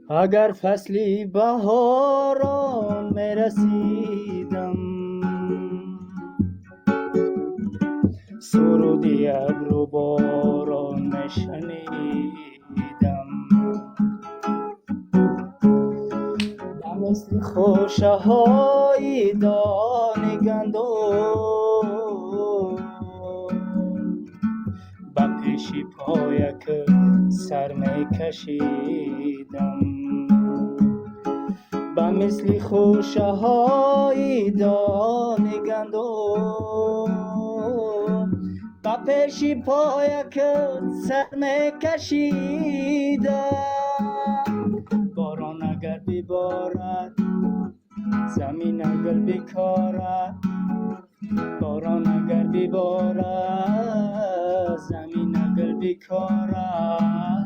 Агар фасли баҳорон мерасидам, суруди абру борон мешунидам, ба мисли хӯшаҳои дони гандум, ба пеши пояк сар мекашидам, ба мисли хӯшаҳои дони гандум, ба пеши пояк сар мекашидам. Борон агар биборад, замин агар бикорад, борон агар биборад, замин агар бикорад,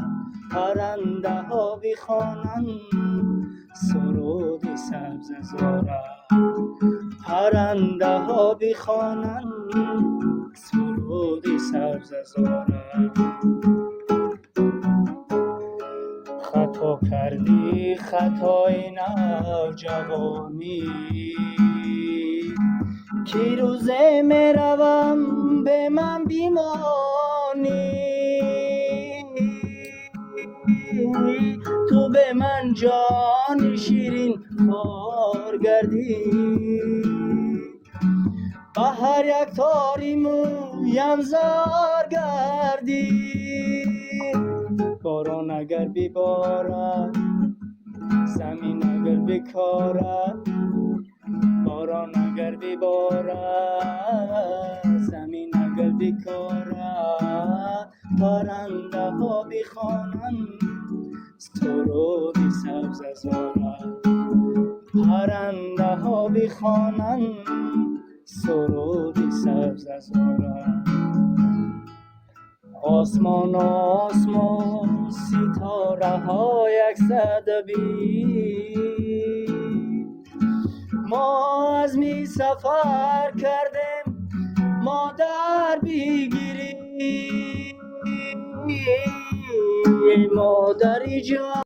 паррандаҳо бихонанд суруди сабзазора, паррандаҳо бихонанд суруди сабзазора. Хато кардӣ, хатои навҷавонӣ, ки рӯзе меравам, бе ман бимонӣ, ту бе ман ҷони ширин хор гардӣ, ба ҳар як тори мӯям зор гардӣ. Борон агар биборад, замин агар бикорад, борон агар биборад, замин агар бикорад, паррандаҳо бихонанд суруди сабзазора, паррандаҳо бихонанд суруди сабзазора. Осмон, осмон, ситораҳо 120, мо аз ми сафар кардем, модар бигирӣ, модари ҷон.